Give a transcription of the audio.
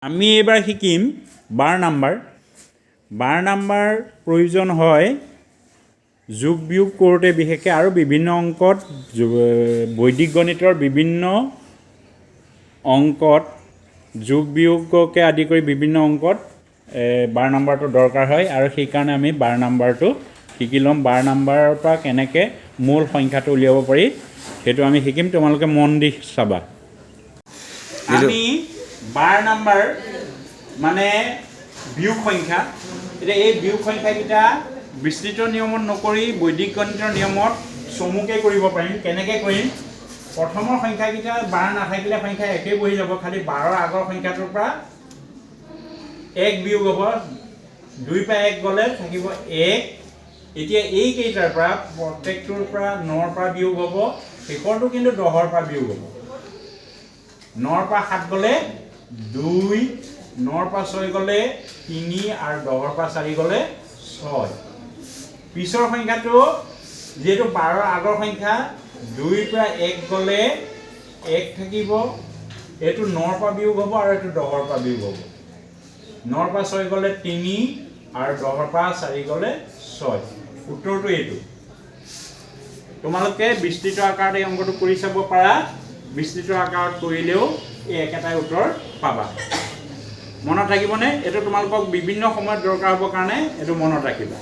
আমি এইবাৰ শিকিম বাৰ নাম্বাৰ। বাৰ নাম্বাৰ প্ৰয়োজন হয় যোগ বিয়োগ কৰোঁতে বিশেষকৈ, আৰু বিভিন্ন অংকত, বৈদিক গণিতৰ বিভিন্ন অংকত যোগ বিয়োগকে আদি কৰি বিভিন্ন অংকত বাৰ নাম্বাৰটো দৰকাৰ হয়, আৰু সেইকাৰণে আমি বাৰ নাম্বাৰটো শিকি ল'ম। বাৰ নাম্বাৰৰ পৰা কেনেকৈ মূল সংখ্যাটো উলিয়াব পাৰি, সেইটো আমি শিকিম। তোমালোকে মন দি চাবা। আমি বাৰ নাম্বাৰ মানে বিয়োগ সংখ্যা। এতিয়া এই বিয়োগ সংখ্যাকেইটা বিস্তৃত নিয়মত নকৰি বৈদিক গণিতৰ নিয়মত চমুকৈ কৰিব পাৰিম। কেনেকৈ কৰিম? প্ৰথমৰ সংখ্যাকেইটা বাৰ নাথাকিলে সংখ্যা একেই বহি যাব, খালি বাৰৰ আগৰ সংখ্যাটোৰ পৰা এক বিয়োগ হ'ব। দুইৰ পৰা এক গ'লে থাকিব এক। এতিয়া এইকেইটাৰ পৰা প্ৰত্যেকটোৰ পৰা নৰ পৰা বিয়োগ হ'ব, শেষৰটো কিন্তু 10ৰ পৰা বিয়োগ হ'ব। নৰ পৰা সাত গ'লে দুই, নৰ পৰা ছয় গ'লে তিনি আৰু 10ৰ পৰা চাৰি গ'লে ছয়। পিছৰ সংখ্যাটো যিহেতু বাৰৰ আগৰ সংখ্যা, দুইৰ পৰা এক গ'লে এক থাকিব, এইটো নৰ পৰা বিয়োগ হ'ব আৰু এইটো 10ৰ পৰা বিয়োগ হ'ব। নৰ পৰা ছয় গ'লে তিনি আৰু 10ৰ পৰা চাৰি গ'লে ছয়। উত্তৰটো এইটো। তোমালোকে বিস্তৃত আকাৰত এই অংকটো কৰি চাব পাৰা। বিস্তৃত আকাৰত কৰিলেও এই একেটাই উত্তৰ পাবা। মনত থাকিবনে? এইটো তোমালোকক বিভিন্ন সময়ত দৰকাৰ হ'ব কাৰণে এইটো মনত ৰাখিবা।